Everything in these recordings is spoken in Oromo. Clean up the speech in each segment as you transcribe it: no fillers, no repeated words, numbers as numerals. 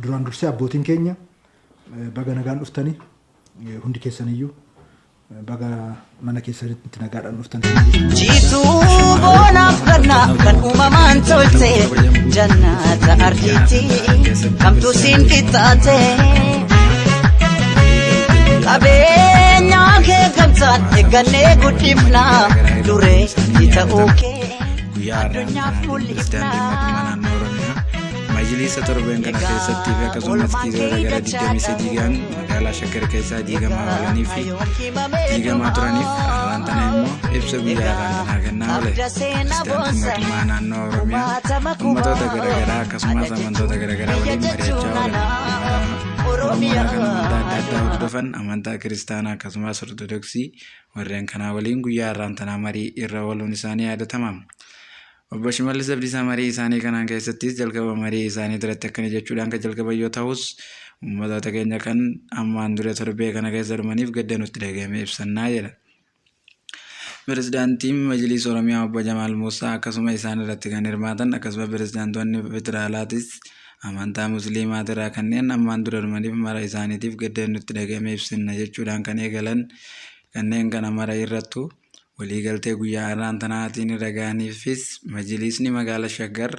Duraan dursee abbootiin keenya baga nagaan dhuftanii, hundi keessaniyyuu baga mana keessanitti nagaadhaan dhuftan. Jiituu boonaaf gannaa kan uumamaan tolte, jannata ardiitti kamtu siin qixxaate. Qabeenya kee gamtaan eeggannee guddifnaa, duree ta'uu kee Guyyaa har'aan addunyaaf kanaan mul'ifnaa. pirezidaantiin mootummaa naannoo Oromiyaa majliisa torbeen kana keessattii fi akkasumas masgiidota gara 23 ga'an magaalaa Shaggar keessaa diigamaa oolanii fi diigamaa turaniif har'aan tana immoo ibsa guyyaa har'aan tanaa kennaa oole. Pirezidaantiin mootummaa naannoo Oromiyaa ummatoota garaagaraa akkasumas amantoota garaagaraa waliin mari'achaa oolan. Oromoodhaa kan amantaa adda addaa hordofan, amantaa kiristaanaa akkasumas ortodoksii warreen kanaa waliin guyyaa har'aan tanaa marii irra ooluun isaanii yaadatama. Obbo Shimallis Abdiisaa marii isaanii kanaan keessattis jalqaba marii isaanii duratti akkana jechuudhaan kan jalqaban yoo ta'us, ummatoota keenya kan ammaan dura torbee kana keessa dhumaniif gadda nutti dhagahame ibsannaa jedha. Pirezidaantiin Majliis Oromiyaa Obbo Jamaal Muusaa akkasuma isaan irratti kan hirmaatan, akkasuma pirezidaantonni federaalaatis amantaa musliimaatirraa kanneen ammaan dura dhumaniif mara isaaniitiif gadda nutti dhagahame ibsinna jechuudhaan kan eegalan, kanneen kana mara irrattu waliigaltee guyyaa har'aan tanaatiin irra gahaniifis Majliisni magaala Shaggar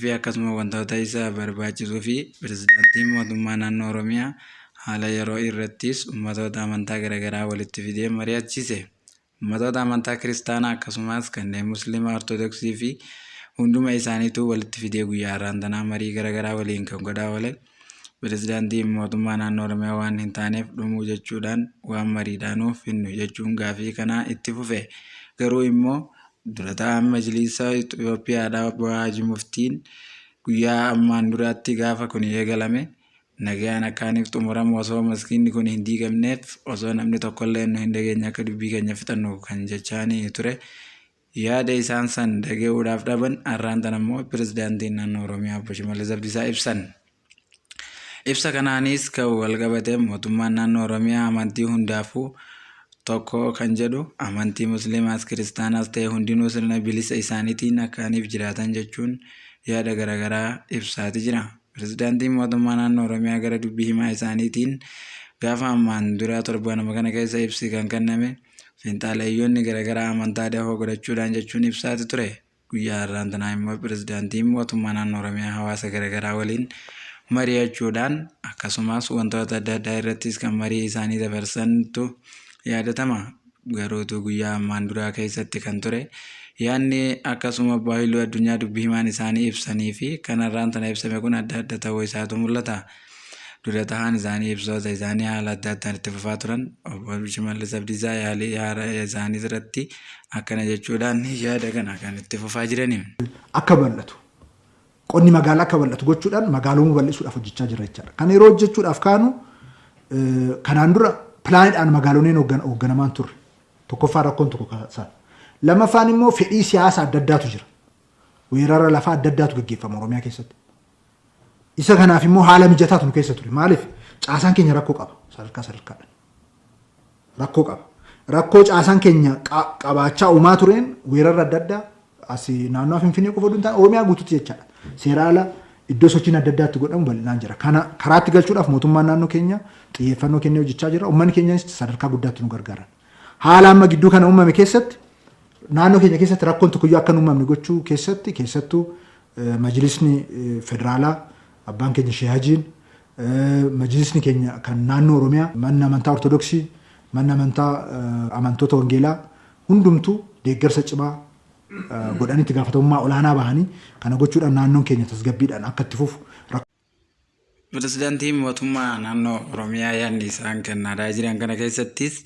fi akkasuma wantoota isa barbaachisuu fi pirezidaantiin mootummaa naannoo Oromiyaa haala yeroo irrattis ummatoota amantaa garagaraa walitti fidee mari'achiise. Ummatoota amantaa kiristaanaa akkasumas kanneen Musliima, Ortodoksii fi hunduma isaaniituu walitti fidee guyyaa har'aan tanaa marii garagaraa waliin kan godhaa oole pirezidaantiin mootummaa naannoo Oromiyaa waan hin taaneef dhumuu jechuudhaan waan mariidhaanuu finnu jechuun gaafii kanaa itti fufe. Garuu immoo dura taa'aan majliisa Itoophiyaadhaa obbo Haji Muftiin guyyaa ammaan duraatti gaafa kun eegalame nagayaan akkaaniif xumuramu osoo maskiinni kun hin diigamneef osoo namni tokkollee nu hin dhageenye akka dubbii keenya fixannu kan jechaanii ture, yaada isaan san dhaga'uudhaaf dhaban. Har'aan tan ammoo pirezidaantiin naannoo Oromiyaa obbo Shimallis Abdiisaa ibsan. Ibsa kanaanis kan wal qabate mootummaan naannoo Oromiyaa amantii hundaafuu tokko kan jedhu, amantii musliimaas kiristaanaas ta'e hundinuu sirna bilisa isaaniitiin akkaaniif jiraatan jechuun yaada garaagaraa ibsaati jira. Pirezidaantiin mootummaa naannoo Oromiyaa gara dubbii himaa isaaniitiin gaafa ammaan duraa torbanuma kana keessa ibsi kan kenname finxaaleeyyoonni garaagaraa amantaa dahoo godhachuudhaan jechuun ibsaati ture. Guyyaa har'aan tanaa immoo pirezidaantiin mootummaa naannoo Oromiyaa hawaasa garaagaraa waliin mari'achuudhaan akkasumas wantoota adda addaa irrattis kan marii isaanii dabarsantu yaadatama. Garuutu guyyaa ammaan duraa keessatti kan ture yaadni akkasuma obbo Hayiluu Addunyaa dubbi himaan isaanii ibsanii fi kan har'aan tana ibsame kun adda adda ta'uu isaatu mul'ata. Dura tahaan isaanii ibsoota isaanii haala adda addaan itti fufaa turan. Obbo Shimallis Abdiisaa yaalii haara isaanii irratti akkana jechuudhaan yaada kana kan itti fufaa jirani. Akka bal'atu, qonni magaalaa akka bal'atu gochuudhaan magaalomuu bal'isuudhaaf hojjechaa jirra jechaadha. Kana yeroo hojjechuudhaaf kaanu, kanaan dura pilaanidhaan magaalonneen hoogganamaan turre. Tokkoffaa rakkoon tokko isaan. Lammaffaan immoo fedhii siyaasa adda addaatu jira. Weerara lafaa adda addaatu gaggeeffama Oromiyaa keessatti. Isa kanaaf immoo haala mijataatu nu keessa ture. Maaliif? Caasaan keenya rakkoo qaba. Sadarkaa sadarkaadhaan. Rakkoo qaba. Rakkoo caasaan keenya qabaachaa uumaa tureen weerarra adda addaa as naannoo Finfinnee qofa osoo hin taane Oromiyaa guutuutti jechaadha. Seera ala iddoo sochiin adda addaatti godhamu bal'inaan jira. Kana karaatti galchuudhaaf mootummaan naannoo keenya xiyyeeffannoo kennee hojjechaa jira. Uummanni keenyas sadarkaa guddaatti nu gargaaran. Haala amma gidduu kana uumame keessatti naannoo keenya keessatti rakkoon tokkoyyuu akka hin uumamne gochuu keessatti, keessattuu majlisni federaalaa abbaan keenya Sheeh Hajiin, majlisni keenya kan naannoo Oromiyaa, manni amantaa Ortodoksii, manni amantaa amantoota wangeelaa hundumtuu deeggarsa cimaa godhanii itti gaafatamummaa olaanaa bahanii kana gochuudhaan naannoon keenya tasgabbiidhaan akka itti fufu. Pirezidaantiin mootummaa naannoo Oromiyaa yaadni isaan kennaadhaa jiran kana keessattis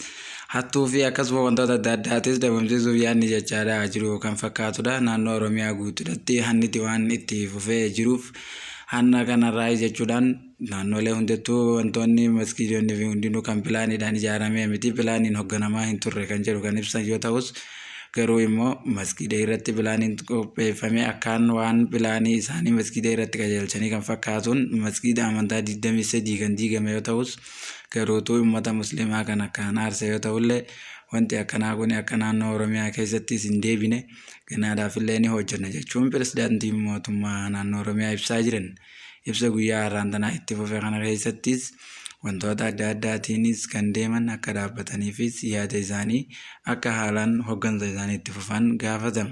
hattuu fi akkasuma wantoota adda addaatis dhabamsiisuuf yaadni jechaadhaa jiru kan fakkaatudha. Naannoo Oromiyaa guutuudhatti hanniti waan itti fufee jiruuf hanna kanarraa jechuudhaan naannolee hundattuu wantoonni maskiidonni fi hundinuu kan pilaaniidhaan ijaaramee miti, pilaaniin hogganamaa hin turre kan jedhu kan ibsan yoo ta'us, garuu immoo masgiida irratti pilaaniin qopheeffame akkaan waan pilaanii isaanii masgiida irratti qajeelchanii kan fakkaatuun masgiida amantaa 23 kan diigame yoo ta'us, garuutuu ummata musliimaa kan akkaan aarse yoo ta'ullee, wanti akkanaa kun akka naannoo Oromiyaa keessattis hin deebine ganaadhaafillee ni hojjenna jechuun pirezidaantiin mootummaa naannoo Oromiyaa ibsaa jiran. Ibsa guyyaa har'aan tanaa itti fufe kana keessattis wantoota adda addaatiinis kan deeman akka dhaabbataniifis yaada isaanii akka haalaan hoggansa isaanii itti fufan gaafatan.